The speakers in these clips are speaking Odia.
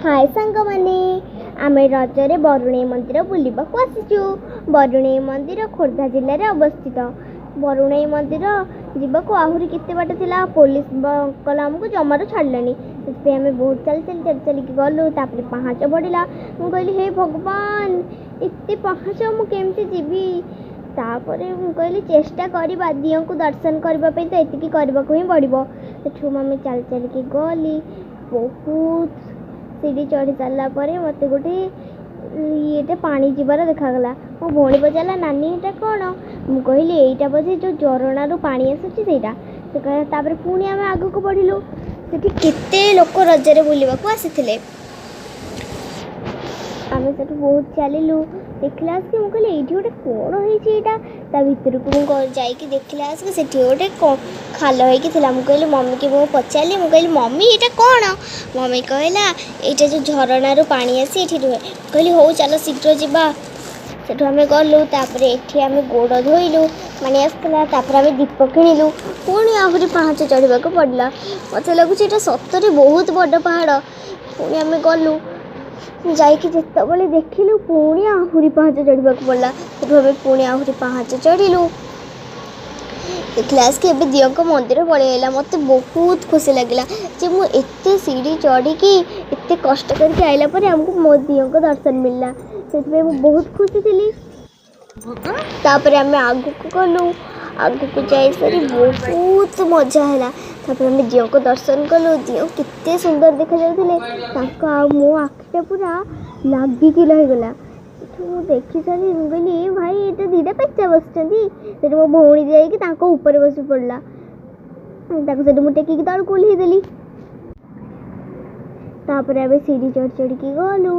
ହାଏ ସାଙ୍ଗମାନେ, ଆମେ ରଜରେ ବରୁଣେଇ ମନ୍ଦିର ବୁଲିବାକୁ ଆସିଛୁ। ବରୁଣେଇ ମନ୍ଦିର ଖୋର୍ଦ୍ଧା ଜିଲ୍ଲାରେ ଅବସ୍ଥିତ। ବରୁଣେଇ ମନ୍ଦିର ଯିବାକୁ ଆହୁରି କେତେ ବାଟ ଥିଲା। ପୋଲିସ ଅଙ୍କଲ ଆମକୁ ଜମାରୁ ଛାଡ଼ିଲେନି। ସେଥିପାଇଁ ଆମେ ବହୁତ ଚାଲି ଚାଲି ଚାଲି ଚାଲିକି ଗଲୁ। ତାପରେ ପାହାଚ ବଢ଼ିଲା। ମୁଁ କହିଲି, ହେ ଭଗବାନ, ଏତେ ପାହାଚ ମୁଁ କେମିତି ଯିବି? ତାପରେ ମୁଁ କହିଲି, ଚେଷ୍ଟା କରିବା, ଦିଅଁଙ୍କୁ ଦର୍ଶନ କରିବା ପାଇଁ ତ ଏତିକି କରିବାକୁ ହିଁ ପଡ଼ିବ। ସେଠୁ ଆମେ ଚାଲି ଚାଲିକି ଗଲି। ବହୁତ ସିଡ଼ି ଚଢ଼ି ସାରିଲା ପରେ ମୋତେ ଗୋଟେ ଇଏଟେ ପାଣି ଯିବାର ଦେଖାଗଲା। ମୋ ଭଉଣୀ ପଚାରିଲା, ନାନୀ, ଏଇଟା କ'ଣ? ମୁଁ କହିଲି, ଏଇଟା ବୋଧେ ଯେଉଁ ଝରଣାରୁ ପାଣି ଆସୁଛି ସେଇଟା। ସେ କହିଲା, ତାପରେ ପୁଣି ଆମେ ଆଗକୁ ବଢ଼ିଲୁ। ସେଠି କେତେ ଲୋକ ରଜରେ ବୁଲିବାକୁ ଆସିଥିଲେ। ଆମେ ସେଠୁ ବହୁତ ଚାଲିଲୁ। ଦେଖିଲା ଆସିକି ମୁଁ କହିଲି, ଏଇଠି ଗୋଟେ କ'ଣ ହେଇଛି ଏଇଟା? ତା ଭିତରକୁ ମୁଁ ଯାଇକି ଦେଖିଲା ଆସିକି ସେଠି ଗୋଟେ ଖାଲ ହେଇକି ଥିଲା। ମୁଁ କହିଲି ମମିକି, ମୁଁ ପଚାରିଲି, ମୁଁ କହିଲି, ମମି, ଏଇଟା କ'ଣ? ମମି କହିଲା, ଏଇଟା ଯେଉଁ ଝରଣାରୁ ପାଣି ଆସି ଏଠି ରୁହେ। ମୁଁ କହିଲି, ହଉ, ଚାଲ ଶୀଘ୍ର ଯିବା। ସେଠୁ ଆମେ ଗଲୁ। ତାପରେ ଏଠି ଆମେ ଗୋଡ଼ ଧୋଇଲୁ, ପାଣି ଆସୁଥିଲା। ତାପରେ ଆମେ ଦୀପ କିଣିଲୁ। ପୁଣି ଆହୁରି ପାହାଚ ଚଢ଼ିବାକୁ ପଡ଼ିଲା। ମୋତେ ଲାଗୁଛି ଏଇଟା ସତରେ ବହୁତ ବଡ଼ ପାହାଡ଼। ପୁଣି ଆମେ ଗଲୁ। ଯାଇକି ଯେତେବେଳେ ଦେଖିଲୁ, ପୁଣି ଆହୁରି ପାହାଚ ଚଢ଼ିବାକୁ ପଡ଼ିଲା। ସେଠୁ ଆମେ ପୁଣି ଆହୁରି ପାହାଚ ଚଢ଼ିଲୁ। ଦେଖିଲା ଆସିକି ଏବେ ଦିଅଁଙ୍କ ମନ୍ଦିର ପଳେଇ ଆଇଲା। ମୋତେ ବହୁତ ଖୁସି ଲାଗିଲା ଯେ ମୁଁ ଏତେ ସିଡ଼ି ଚଢ଼ିକି, ଏତେ କଷ୍ଟ କରିକି ଆଇଲା ପରେ ଆମକୁ ମୋ ଦିଅଁଙ୍କ ଦର୍ଶନ ମିଳିଲା। ସେଥିପାଇଁ ମୁଁ ବହୁତ ଖୁସି ଥିଲି। ତାପରେ ଆମେ ଆଗକୁ ଗଲୁ। ଆଗକୁ ଯାଇସାରି ବହୁତ ମଜା ହେଲା। ତାପରେ ଆମେ ଦିଅଁଙ୍କ ଦର୍ଶନ କଲୁ। ଦିଅଁ କେତେ ସୁନ୍ଦର ଦେଖାଯାଉଥିଲେ। ତାଙ୍କ ଆଉ ମୋ ଆଖିଟା ପୁରା ଲାଗିକି ରହିଗଲା। ସେଠୁ ମୁଁ ଦେଖି ସାରି ମୁଁ କହିଲି, ଏ ଭାଇ, ଏଇଟା ଦୁଇଟା ପେଚା ବସିଛନ୍ତି। ସେଠୁ ମୋ ଭଉଣୀ ଯାଇକି ତାଙ୍କ ଉପରେ ବସି ପଡ଼ିଲା। ତାକୁ ସେଠୁ ମୁଁ ଟେକିକି ତଳକୁ ଓହ୍ଲେଇ ଦେଲି। ତାପରେ ଆମେ ସିଡ଼ି ଚଢ଼ି ଚଢ଼ିକି ଗଲୁ।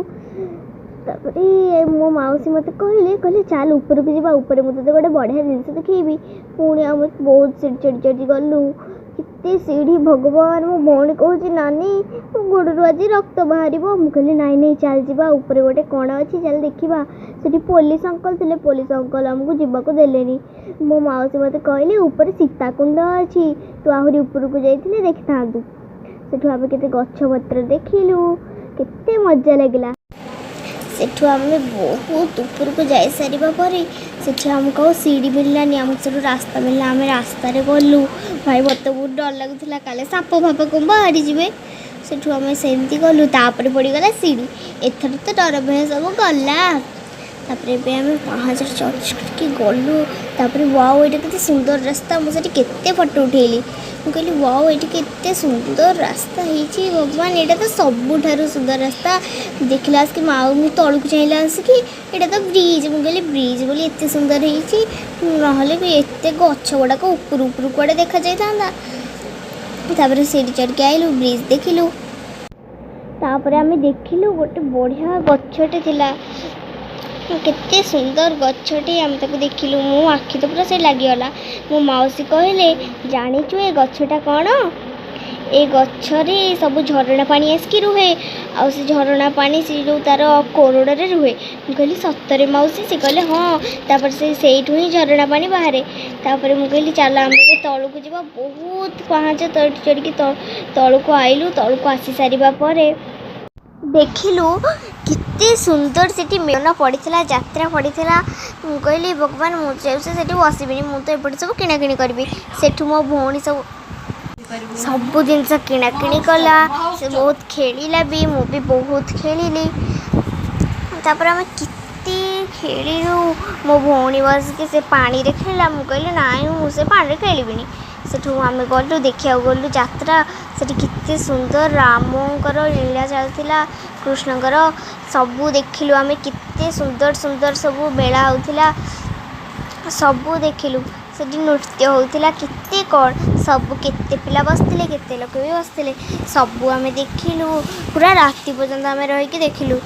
ତାପରେ ମୋ ମାଉସୀ ମୋତେ କହିଲେ, କହିଲେ, ଚାଲ ଉପରକୁ ଯିବା, ଉପରେ ମୁଁ ତୋତେ ଗୋଟେ ବଢ଼ିଆ ଜିନିଷ ଦେଖେଇବି। ପୁଣି ଆମେ ବହୁତ ସିଡ଼ି ଚଢ଼ି ଚଢ଼ି ଗଲୁ। କେତେ ସିଡ଼ି ଭଗବାନ! ମୋ ଭଉଣୀ କହୁଛି, ନାନୀ, ମୋ ଗୋଡ଼ରୁ ଆଜି ରକ୍ତ ବାହାରିବ। ମୁଁ କହିଲି, ନାଇଁ ନାଇଁ, ଚାଲ ଯିବା, ଉପରେ ଗୋଟେ କ'ଣ ଅଛି, ଚାଲ ଦେଖିବା। ସେଠି ପୋଲିସ ଅଙ୍କଲ ଥିଲେ। ପୋଲିସ ଅଙ୍କଲ ଆମକୁ ଯିବାକୁ ଦେଲେନି। ମୋ ମାଉସୀ ମୋତେ କହିଲେ, ଉପରେ ସୀତାକୁଣ୍ଡ ଅଛି, ତୁ ଆହୁରି ଉପରକୁ ଯାଇଥିଲେ ଦେଖିଥାନ୍ତୁ। ସେଠୁ ଆମେ କେତେ ଗଛପତ୍ର ଦେଖିଲୁ, କେତେ ମଜା ଲାଗିଲା। ସେଠୁ ଆମେ ବହୁତ ଉପରକୁ ଯାଇସାରିବା ପରେ ସେଠି ଆମକୁ ଆଉ ସିଡ଼ି ମିଳିଲାନି। ଆମକୁ ସେଠୁ ରାସ୍ତା ମିଳିଲା। ଆମେ ରାସ୍ତାରେ ଗଲୁ। ଭାଇ, ମୋତେ ବହୁତ ଡର ଲାଗୁଥିଲା, କାଳେ ସାପ ଫାପ କ'ଣ ବାହାରିଯିବେ। ସେଠୁ ଆମେ ସେମିତି ଗଲୁ। ତାପରେ ପଡ଼ିଗଲା ସିଡ଼ି। ଏଥର ତ ଡର ଭୟ ସବୁ ଗଲା। ତାପରେ ଏବେ ଆମେ ପାହାଚରେ ଚଢ଼ି ଚଢ଼ିକି ଗଲୁ। ତାପରେ ୱାଓ, ଏଇଟା କେତେ ସୁନ୍ଦର ରାସ୍ତା! ମୁଁ ସେଠି କେତେ ଫଟୋ ଉଠେଇଲି। ମୁଁ କହିଲି, ୱାଓ, ଏଇଠି କେତେ ସୁନ୍ଦର ରାସ୍ତା ହେଇଛି, ଭଗବାନ, ଏଇଟା ତ ସବୁଠାରୁ ସୁନ୍ଦର ରାସ୍ତା। ଦେଖିଲା ଆସିକି ମା ଆଉ ମୁଁ ତଳକୁ ଚାହିଁଲା ଆସିକି ଏଇଟା ତ ବ୍ରିଜ୍। ମୁଁ କହିଲି, ବ୍ରିଜ୍ ବୋଲି ଏତେ ସୁନ୍ଦର ହେଇଛି, ନହେଲେ ବି ଏତେ ଗଛ ଗୁଡ଼ାକ ଉପରୁ ଉପରୁ କୁଆଡ଼େ ଦେଖାଯାଇଥାନ୍ତା? ତାପରେ ସେଇଠି ଚଢ଼ିକି ଆଇଲୁ, ବ୍ରିଜ୍ ଦେଖିଲୁ। ତାପରେ ଆମେ ଦେଖିଲୁ ଗୋଟେ ବଢ଼ିଆ ଗଛଟେ ଥିଲା। କେତେ ସୁନ୍ଦର ଗଛଟେ, ଆମେ ତାକୁ ଦେଖିଲୁ। ମୋ ଆଖି ତ ପୁରା ସେ ଲାଗିଗଲା। ମୋ ମାଉସୀ କହିଲେ, ଜାଣିଛୁ ଏ ଗଛଟା କ'ଣ? ଏ ଗଛରେ ସବୁ ଝରଣା ପାଣି ଆସିକି ରୁହେ, ଆଉ ସେ ଝରଣା ପାଣି ସେ ଯେଉଁ ତା'ର କୋରଡ଼ରେ ରୁହେ। ମୁଁ କହିଲି, ସତରେ ମାଉସୀ? ସେ କହିଲେ, ହଁ। ତାପରେ ସେ ସେଇଠୁ ହିଁ ଝରଣା ପାଣି ବାହାରେ। ତାପରେ ମୁଁ କହିଲି, ଚାଲ ଆମେ ଏବେ ତଳକୁ ଯିବା। ବହୁତ ପାହାଚ ଚଢ଼ିକି ତଳକୁ ଆଇଲୁ। ତଳକୁ ଆସି ସାରିବା ପରେ ଦେଖିଲୁ କେତେ ସୁନ୍ଦର ସେଠି ମେଳନ ପଡ଼ିଥିଲା, ଯାତ୍ରା ପଡ଼ିଥିଲା। ମୁଁ କହିଲି, ଭଗବାନ, ମୁଁ ଯାଉଛି, ସେଠି ବସିବିନି, ମୁଁ ତ ଏପଟେ ସବୁ କିଣାକିଣି କରିବି। ସେଠୁ ମୋ ଭଉଣୀ ସବୁ ସବୁ ଜିନିଷ କିଣାକିଣି କଲା। ସେ ବହୁତ ଖେଳିଲା ବି, ମୁଁ ବି ବହୁତ ଖେଳିଲି। ତାପରେ ଆମେ କେତେ ଖେଳିଲୁ। ମୋ ଭଉଣୀ ବସିକି ସେ ପାଣିରେ ଖେଳିଲା। ମୁଁ କହିଲି, ନାଇଁ, ମୁଁ ସେ ପାଣିରେ ଖେଳିବିନି। ସେଠୁ ଆମେ ଗଲୁ, ଦେଖିବାକୁ ଗଲୁ ଯାତ୍ରା। ସେଠି କେତେ ସୁନ୍ଦର ରାମଙ୍କର ଲୀଳା ଚାଲିଥିଲା, କୃଷ୍ଣଙ୍କର ସବୁ ଦେଖିଲୁ ଆମେ। କେତେ ସୁନ୍ଦର ସୁନ୍ଦର ସବୁ ମେଳା ହେଉଥିଲା, ସବୁ ଦେଖିଲୁ। ସେଠି ନୃତ୍ୟ ହେଉଥିଲା, କେତେ କ'ଣ ସବୁ। କେତେ ପିଲା ବସିଥିଲେ, କେତେ ଲୋକ ବି ବସିଥିଲେ, ସବୁ ଆମେ ଦେଖିଲୁ। ପୁରା ରାତି ପର୍ଯ୍ୟନ୍ତ ଆମେ ରହିକି ଦେଖିଲୁ।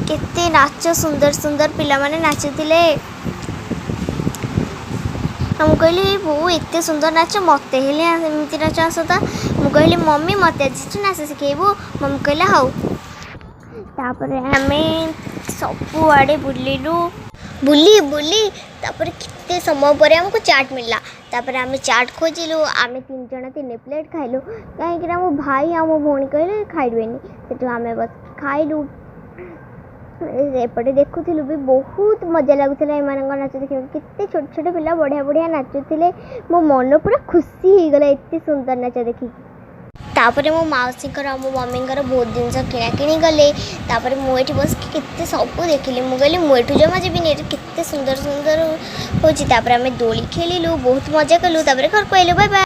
କେତେ ନାଚ, ସୁନ୍ଦର ସୁନ୍ଦର ପିଲାମାନେ ନାଚୁଥିଲେ। ଆଉ ମୁଁ କହିଲି, ବୋଉ, ଏତେ ସୁନ୍ଦର ନାଚ, ମୋତେ ହେଲେ ଏମିତି ନାଚ ଆସନ୍ତା। ମୁଁ କହିଲି, ମମି, ମୋତେ ଆଜି ନାଚ ଶିଖେଇବୁ? ମମି କହିଲା, ହଉ। ତାପରେ ଆମେ ସବୁଆଡ଼େ ବୁଲିଲୁ। ବୁଲି ବୁଲି ତାପରେ କେତେ ସମୟ ପରେ ଆମକୁ ଚାଟ୍ ମିଳିଲା। ତାପରେ ଆମେ ଚାଟ୍ ଖୋଜିଲୁ। ଆମେ ତିନି ଜଣ ତିନି ପ୍ଲେଟ୍ ଖାଇଲୁ, କାହିଁକିନା ମୋ ଭାଇ ଆଉ ମୋ ଭଉଣୀ କହିଲେ ଖାଇବେନି। ସେଠୁ ଆମେ ବସିକି ଖାଇଲୁ, ଏପଟେ ଦେଖୁଥିଲୁ ବି। ବହୁତ ମଜା ଲାଗୁଥିଲା ଏମାନଙ୍କ ନାଚ ଦେଖିବାକୁ। କେତେ ଛୋଟ ଛୋଟ ପିଲା ବଢ଼ିଆ ବଢ଼ିଆ ନାଚୁଥିଲେ। ମୋ ମନ ପୁରା ଖୁସି ହେଇଗଲା ଏତେ ସୁନ୍ଦର ନାଚ ଦେଖିକି। ତାପରେ ମୋ ମାଉସୀଙ୍କର ଆଉ ମୋ ମମିଙ୍କର ବହୁତ ଜିନିଷ କିଣାକିଣି କଲେ। ତାପରେ ମୁଁ ଏଠି ବସିକି କେତେ ସବୁ ଦେଖିଲି। ମୁଁ କହିଲି, ମୁଁ ଏଠୁ ଜମା ଯିବିନି, ଏଠି କେତେ ସୁନ୍ଦର ସୁନ୍ଦର ହେଉଛି। ତାପରେ ଆମେ ଦୋଳି ଖେଳିଲୁ, ବହୁତ ମଜା କଲୁ। ତାପରେ ଘରକୁ ଆଇଲୁ। Bye bye.